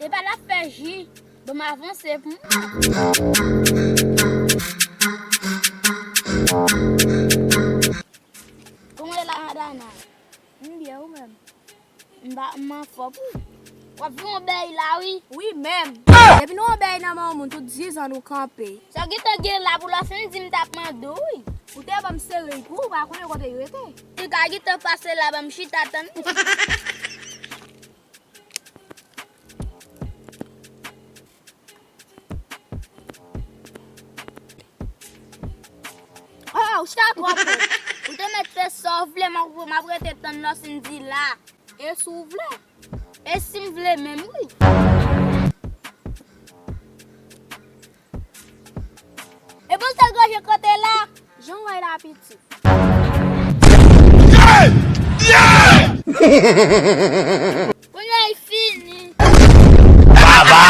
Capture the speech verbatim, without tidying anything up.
Epa l ap fè ji. Bon, m avanse pou m wè. Kòman w ye la, Madana? M byen, ou menm? M pa, m anfòm wi. W ap vin yon bèy la, wi. Wi, menm. Depi nou yon bèy nan men yon moun, tout dizan nou kanpe. Sa w gentan gen la pou lòs, m di m t ap mande w, wi. Ou te ban m sere pou ou, pa konnen kote yo rete. Li ka gentan pase la, ban m chita tann. Oh, ou chita twòp. Ou te mèt fè sa w vle, m ap, m ap rete tann lòs m di la. E si w vle? E si m vle menm, wi. E bon, sèl ganje kote la. Jan w wè la, piti. Kounye a, li fini. Baba,